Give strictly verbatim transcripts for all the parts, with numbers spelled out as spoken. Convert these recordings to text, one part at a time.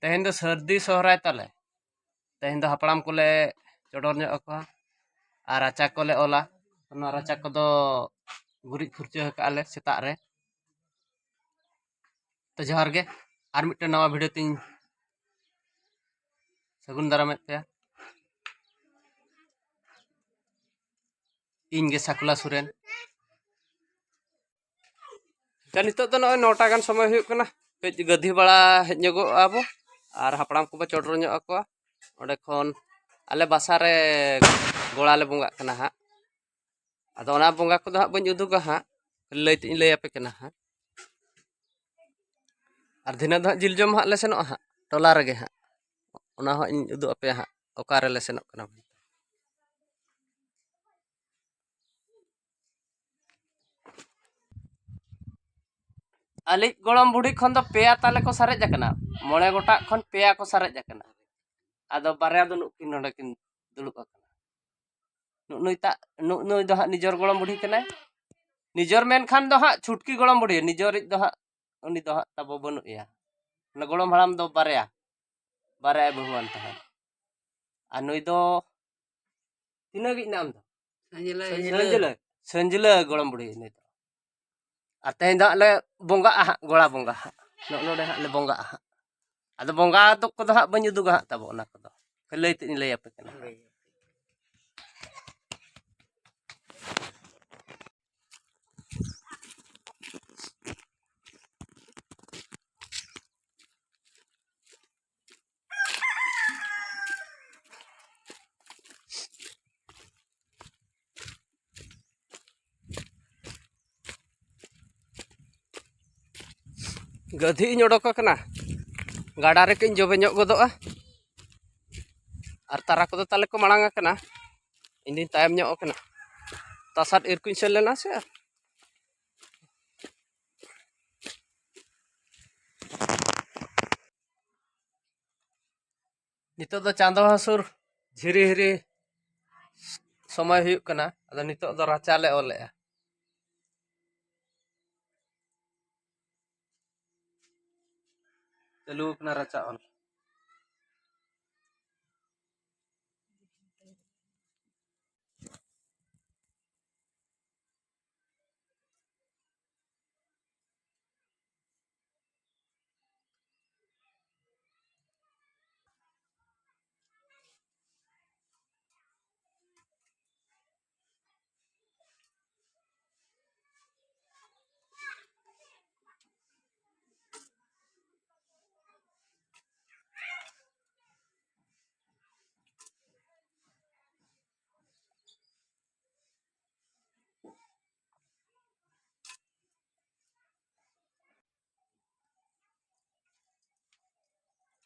ᱛᱮᱦᱮᱧ ᱫᱚ ᱥᱟᱹᱨᱫᱤ ᱥᱚᱦᱨᱟᱭ ᱛᱟᱞᱮ᱾ ᱛᱮᱦᱮᱧ ᱫᱚ ᱦᱟᱯᱲᱟᱢ ᱠᱚᱞᱮ ᱪᱚᱰᱚᱨ ᱧᱚᱜ ᱟᱠᱚᱣᱟ ᱟᱨ ᱨᱟᱪᱟ ᱠᱚᱞᱮ ᱚᱞᱟ᱾ ᱚᱱᱟ ᱨᱟᱪᱟ ᱠᱚᱫᱚ ᱜᱩᱨᱤᱡ ᱯᱷᱩᱨᱪᱟᱹ ᱟᱠᱟᱜᱼᱟ ᱞᱮ ᱥᱮᱛᱟᱜ ᱨᱮ᱾ ᱛᱚ ᱡᱚᱦᱟᱨ ᱜᱮ, ᱟᱨ ᱢᱤᱫᱴᱮᱱ ᱱᱟᱣᱟ ᱵᱷᱤᱰᱤᱭᱳ ᱛᱤᱧ ᱥᱟᱹᱜᱩᱱ ᱫᱟᱨᱟᱢᱮᱫ ᱯᱮᱭᱟ᱾ ᱤᱧ ᱜᱮ ᱥᱟᱠᱩᱞᱟ ᱥᱚᱨᱮᱱ᱾ ᱟᱪᱪᱷᱟ, ᱱᱤᱛᱚᱜ ᱫᱚ ᱱᱚᱜᱼᱚᱭ ᱱᱚᱴᱟ ᱜᱟᱱ ᱥᱚᱢᱚᱭ ᱦᱩᱭᱩᱜ ᱠᱟᱱᱟ᱾ ᱠᱟᱹᱡ ᱜᱟᱹᱫᱷᱤ ᱵᱟᱲᱟ ᱦᱮᱡ ᱧᱚᱜᱚᱜᱼᱟ ᱵᱚ, ᱟᱨ ᱦᱟᱯᱲᱟᱢ ᱠᱚᱵᱚ ᱪᱚᱰᱚᱨ ᱧᱚᱜ ᱟᱠᱚᱣᱟ᱾ ᱚᱸᱰᱮ ᱠᱷᱚᱱ ᱟᱞᱮ ᱵᱟᱥᱟ ᱨᱮ ᱜᱚᱲᱟ ᱞᱮ ᱵᱚᱸᱜᱟᱜ ᱠᱟᱱᱟ ᱦᱟᱸᱜ᱾ ᱟᱫᱚ ᱚᱱᱟ ᱵᱚᱸᱜᱟ ᱠᱚᱫᱚ ᱦᱟᱸᱜ ᱵᱟᱹᱧ ᱩᱫᱩᱜᱟ ᱦᱟᱸᱜ, ᱞᱟᱹᱭ ᱛᱮᱫ ᱤᱧ ᱞᱟᱹᱭ ᱟᱯᱮ ᱠᱟᱱᱟ ᱦᱟᱸᱜ᱾ ᱟᱨ ᱫᱷᱤᱱᱟᱹᱱ ᱫᱚ ᱦᱟᱸᱜ ᱡᱤᱞ ᱡᱚᱢ ᱦᱟᱸᱜ ᱞᱮ ᱥᱮᱱᱚᱜᱼᱟ ᱦᱟᱸᱜ, ᱴᱚᱞᱟ ᱨᱮᱜᱮ ᱦᱟᱸᱜ᱾ ᱚᱱᱟ ᱦᱚᱸ ᱤᱧ ᱩᱫᱩᱜ ᱟᱯᱮᱭᱟ ᱦᱟᱸᱜ, ᱚᱠᱟ ᱨᱮᱞᱮ ᱥᱮᱱᱚᱜ ᱠᱟᱱᱟ᱾ ᱟᱞᱮᱭᱤᱡ ᱜᱚᱲᱚᱢ ᱵᱩᱰᱷᱤ ᱠᱷᱚᱱ ᱫᱚ ᱯᱮᱭᱟ ᱛᱟᱞᱮ ᱠᱚ ᱥᱟᱨᱮᱡ ᱟᱠᱟᱱᱟ, ᱢᱚᱬᱮ ᱜᱚᱴᱟᱜ ᱠᱷᱚᱱ ᱯᱮᱭᱟ ᱠᱚ ᱥᱟᱨᱮᱡ ᱟᱠᱟᱱᱟ᱾ ᱟᱫᱚ ᱵᱟᱨᱭᱟ ᱫᱚ ᱱᱩᱠᱤᱱ ᱱᱚᱰᱮ ᱠᱤᱱ ᱫᱩᱲᱩᱵ ᱟᱠᱟᱱᱟ᱾ ᱱᱩᱜ ᱱᱩᱭ ᱛᱟ-, ᱱᱩᱜ ᱱᱩᱭ ᱫᱚ ᱦᱟᱸᱜ ᱱᱤᱡᱚᱨ ᱜᱚᱲᱚᱢ ᱵᱩᱰᱷᱤ ᱠᱟᱱᱟᱭ᱾ ᱱᱤᱡᱚᱨ ᱢᱮᱱᱠᱷᱟᱱ ᱫᱚ ᱦᱟᱸᱜ ᱪᱷᱩᱴᱠᱤ ᱜᱚᱲᱚᱢ ᱵᱩᱰᱷᱤ, ᱱᱤᱡᱚᱨᱤᱡ ᱫᱚ ᱦᱟᱸᱜ ᱩᱱᱤ ᱫᱚ ᱦᱟᱸᱜ ᱛᱟᱵᱚ ᱵᱟᱹᱱᱩᱜ ᱮᱭᱟ᱾ ᱚᱱᱟ ᱜᱚᱲᱚᱢ ᱦᱟᱲᱟᱢ ᱫᱚ ᱵᱟᱨᱭᱟ, ᱵᱟᱨᱭᱟᱭ ᱵᱟᱹᱦᱩᱣᱟᱱ ᱛᱟᱦᱮᱸᱫ᱾ ᱟᱨ ᱱᱩᱭ ᱫᱚ ᱛᱤᱱᱟᱹᱜ ᱜᱮ ᱢᱮᱱᱟᱜ ᱟᱢ ᱫᱚ? ᱥᱟᱹᱧᱡᱞᱟᱹ᱾ ᱥᱟᱹᱧᱡᱞᱟᱹ, ᱥᱟᱹᱧᱡᱞᱟᱹ ᱜᱚᱲᱚᱢ ᱵᱩᱰᱷᱤ ᱱᱩᱭ ᱫᱚ᱾ ᱟᱨ ᱛᱮᱦᱮᱧ ᱫᱚ ᱦᱟᱸᱜ ᱞᱮ ᱵᱚᱸᱜᱟᱜᱼᱟ ᱦᱟᱸᱜ, ᱜᱚᱲᱟ ᱵᱚᱸᱜᱟ ᱦᱟᱸᱜ᱾ ᱱᱚᱜᱼᱚ ᱱᱚᱰᱮ ᱦᱟᱸᱜ ᱞᱮ ᱵᱚᱸᱜᱟᱜᱼᱟ ᱦᱟᱸᱜ᱾ ᱟᱫᱚ ᱵᱚᱸᱜᱟ ᱫᱚ ᱠᱚᱫᱚ ᱦᱟᱸᱜ ᱵᱟᱹᱧ ᱩᱫᱩᱜᱟ ᱦᱟᱸᱜ ᱛᱟᱵᱚ ᱚᱱᱟ ᱠᱚᱫᱚ᱾ ᱠᱷᱟᱹᱞᱤ ᱞᱟᱹᱭ ᱛᱮᱫ ᱤᱧ ᱞᱟᱹᱭ ᱟᱯᱮ ᱠᱟᱱᱟ᱾ ᱜᱟᱹᱫᱷᱤ ᱤᱧ ᱚᱰᱚᱠ ᱟᱠᱟᱱᱟ, ᱜᱟᱰᱟ ᱨᱮ ᱠᱟᱹᱡ ᱤᱧ ᱡᱚᱵᱮ ᱧᱚᱜ ᱜᱚᱫᱚᱜᱼᱟ᱾ ᱟᱨ ᱛᱟᱨᱟ ᱠᱚᱫᱚ ᱛᱟᱞᱮ ᱠᱚ ᱢᱟᱲᱟᱝ ᱟᱠᱟᱱᱟ, ᱤᱧ ᱫᱩᱧ ᱛᱟᱭᱚᱢ ᱧᱚᱜ ᱟᱠᱟᱱᱟ᱾ ᱛᱟᱥᱟᱫ ᱤᱨ ᱠᱚᱧ ᱥᱮᱱ ᱞᱮᱱᱟ ᱥᱮ᱾ ᱱᱤᱛᱚᱜ ᱫᱚ ᱪᱟᱸᱫᱚ ᱦᱟᱹᱥᱩᱨ ᱡᱷᱤᱨᱤ ᱦᱤᱨᱤ ᱥᱚᱢᱚᱭ ᱦᱩᱭᱩᱜ ᱠᱟᱱᱟ᱾ ᱟᱫᱚ ᱱᱤᱛᱚᱜ ᱫᱚ ᱨᱟᱪᱟ ᱞᱮ ᱚᱞᱮᱜᱼᱟ᱾ ᱪᱟᱹᱞᱩ ᱟᱠᱟᱱᱟ ᱨᱟᱪᱟ ᱚᱞ᱾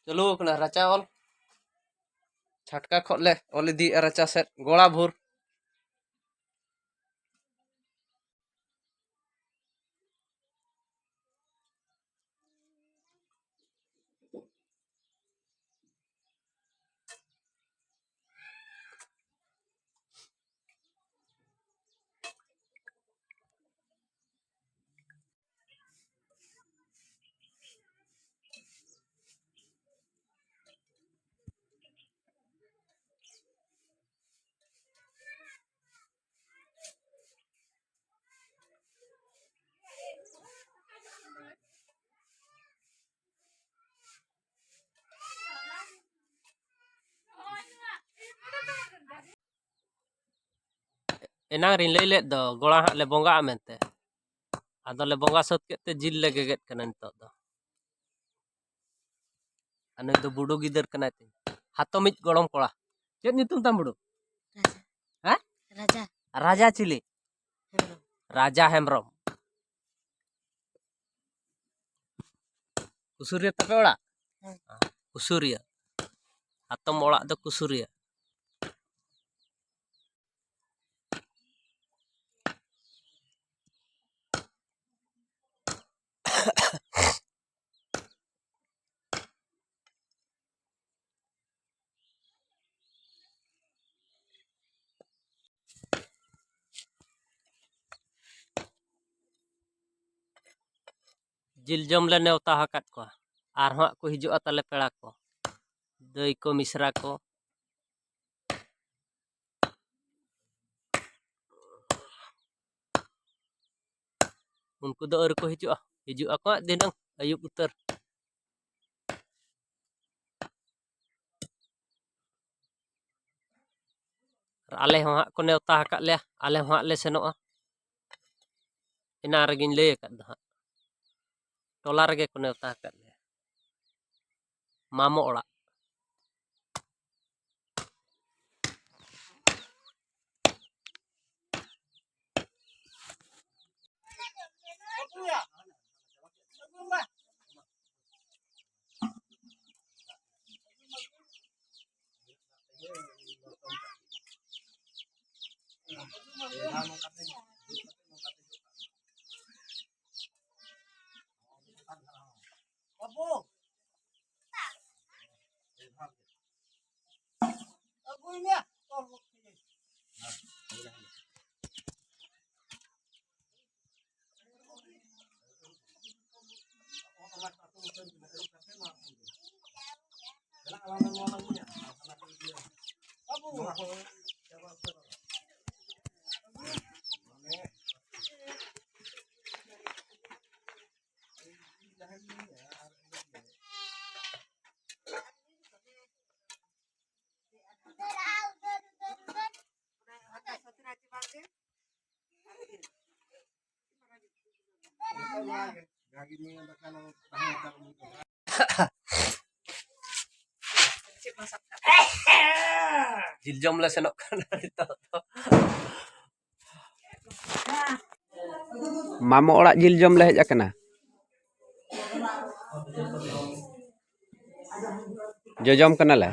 ᱪᱟᱹᱞᱩ ᱟᱠᱟᱱᱟ ᱨᱟᱪᱟ ᱚᱞ᱾ ᱪᱷᱟᱴᱠᱟ ᱠᱷᱚᱱ ᱞᱮ ᱚᱞ ᱤᱫᱤᱭᱮᱫᱼᱟ ᱨᱟᱪᱟ ᱥᱮᱫ, ᱜᱚᱲᱟ ᱵᱷᱳᱨ᱾ ᱮᱱᱟᱝ ᱨᱤᱧ ᱞᱟᱹᱭ ᱞᱮᱫ ᱫᱚ, ᱜᱚᱲᱟ ᱦᱟᱸᱜ ᱞᱮ ᱵᱚᱸᱜᱟᱜᱼᱟ ᱢᱮᱱᱛᱮ᱾ ᱟᱫᱚ ᱞᱮ ᱵᱚᱸᱜᱟ ᱥᱟᱹᱛ ᱠᱮᱫ ᱛᱮ ᱡᱤᱞ ᱞᱮ ᱜᱮᱜᱮᱫ ᱠᱟᱱᱟ ᱱᱤᱛᱚᱜ ᱫᱚ᱾ ᱟᱨ ᱱᱩᱭ ᱫᱚ ᱵᱩᱰᱩ ᱜᱤᱫᱟᱹᱨ ᱠᱟᱱᱟᱭ ᱛᱤᱧ᱾ ᱦᱟᱛᱚᱢᱤᱡ ᱜᱚᱲᱚᱢ ᱠᱚᱲᱟ᱾ ᱪᱮᱫ ᱧᱩᱛᱩᱢ ᱛᱟᱢ, ᱵᱩᱰᱩ? ᱨᱟᱡᱟ᱾ ᱦᱮᱸ? ᱨᱟᱡᱟ᱾ ᱨᱟᱡᱟ ᱪᱤᱞᱤ? ᱦᱮᱢᱵᱨᱚᱢ᱾ ᱨᱟᱡᱟ ᱦᱮᱢᱵᱨᱚᱢ᱾ ᱠᱩᱥᱩᱨᱤᱭᱟᱹ ᱛᱟᱯᱮ ᱚᱲᱟᱜ? ᱦᱮᱸ᱾ ᱠᱩᱥᱩᱨᱤᱭᱟᱹ᱾ ᱦᱟᱛᱚᱢ ᱚᱲᱟᱜ ᱫᱚ ᱠᱩᱥᱩᱨᱤᱭᱟᱹ᱾ ᱡᱤᱞ ᱡᱚᱢ ᱞᱮ ᱱᱮᱣᱛᱟ ᱟᱠᱟᱫ ᱠᱚᱣᱟ᱾ ᱟᱨᱦᱚᱸ ᱦᱟᱸᱜ ᱠᱚ ᱦᱤᱡᱩᱜᱼᱟ ᱛᱟᱞᱮ ᱯᱮᱲᱟ ᱠᱚ, ᱫᱟᱹᱭ ᱠᱚ, ᱢᱤᱥᱨᱟ ᱠᱚ᱾ ᱩᱱᱠᱩ ᱫᱚ ᱟᱹᱣᱨᱤ ᱠᱚ ᱦᱤᱡᱩᱜᱼᱟ, ᱦᱤᱡᱩᱜ ᱟᱠᱚ ᱦᱟᱸᱜ ᱫᱷᱤᱱᱟᱹᱝ ᱟᱹᱭᱩᱵ ᱩᱛᱟᱹᱨ᱾ ᱟᱨ ᱟᱞᱮ ᱦᱚᱸ ᱦᱟᱸᱜ ᱠᱚ ᱱᱮᱣᱛᱟ ᱟᱠᱟᱫ ᱞᱮᱭᱟ, ᱟᱞᱮ ᱦᱚᱸ ᱦᱟᱸᱜ ᱞᱮ ᱥᱮᱱᱚᱜᱼᱟ᱾ ᱮᱱᱟᱝ ᱨᱮᱜᱮᱧ ᱞᱟᱹᱭ ᱟᱠᱟᱫ ᱫᱚ ᱦᱟᱸᱜ, ᱴᱚᱞᱟ ᱨᱮᱜᱮ ᱠᱚ ᱱᱮᱣᱛᱟ ᱟᱠᱟᱫ ᱞᱮᱭᱟ, ᱢᱟᱢᱚ ᱚᱲᱟᱜ᱾ ᱵᱟᱹᱵᱩ᱾ ᱟᱹᱜᱩᱭ ᱢᱮ᱾ ᱵᱟᱹᱵᱩ᱾ ᱡᱤᱞ ᱡᱚᱢ ᱞᱮ ᱥᱮᱱᱚᱜ ᱠᱟᱱᱟ ᱱᱤᱛᱚᱜ ᱫᱚ᱾ ᱢᱟᱢᱚ ᱚᱲᱟᱜ ᱡᱤᱞ ᱡᱚᱢ ᱞᱮ ᱦᱮᱡ ᱟᱠᱟᱱᱟ᱾ ᱡᱚᱡᱚᱢ ᱠᱟᱱᱟᱞᱮ᱾